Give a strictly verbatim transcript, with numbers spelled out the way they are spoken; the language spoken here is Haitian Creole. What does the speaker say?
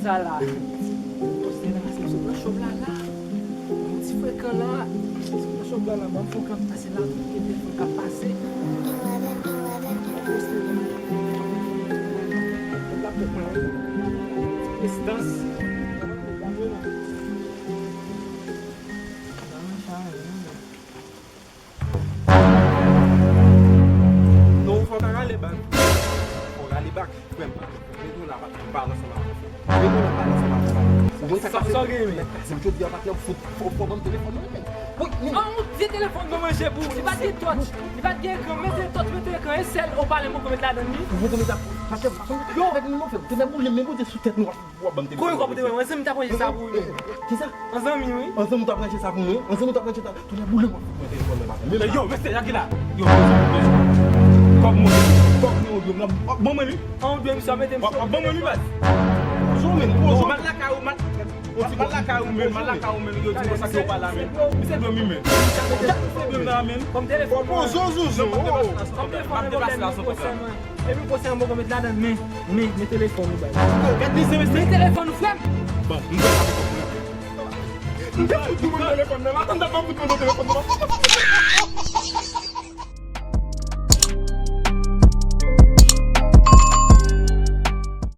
Sa la. Poste la, se sou nan chòp la la. Yon ti frekan la. Se sou nan chòp la la, ban fon k ap pase la, tout te fon k ap pase. Poste la. L ap fè pa. Estans. Non, fò w ta rale bak. Fò w rale bak. Frè m, mete w la, patnè, m pale ansanm avè w, frè m. Mete w la, pale ansanm avè w, patnè. Ou konn sa k pase? Sa w gen, men? Mèt pase m jodi a, patnè, fout, fò, fò w ban m telefòn mwen, men. Wi, men. An, ou di telefòn mwen manje pou ou. Li pa t gen touch, li pa t gen ekran, mete touch, mete ekran, e sèl ou pale m poko met ladan li. Ou poko met la, patnè, patnè, ou te fè boule, men Bondye sou tèt nou. W ap ban m telefòn. Kòman w ap te ban mwen? Zanmi m t ap ranje sa pou ou, wi. Kisa? An zanmi, wi. An zanmi w t ap ranje sa pou mwen? An zanmi w t ap ranje sa? Tounen boule, w ap fout mwen telefòn mwen, patnè. Men yo, mesye, Yakila. Yo, kòb mwen, kòb mwen, yo, w ap ban mwen li? An, w dwe misye mete m sou. W ap ban mwen li, baz. Bonjou, men. Bonjou. M al lakay ou, m al, m al lakay ou, men, m al lakay ou, men, yo di konsa ke w pa la, men. Misye dwe m, men. Misye dwe m la, men. Kòm telefòn. Bonjou, Zouzou. Kòm telefòn, m ap depase la san pwoblèm. Epi w pase yon bòkò met ladan men, men, men telefòn ou bay. Gad li se mesye. Men telefòn ou, frè m. Bon, m pral fout nou ban m telefòn nan. Atann, dat m ap fout nou ban m telefòn nan.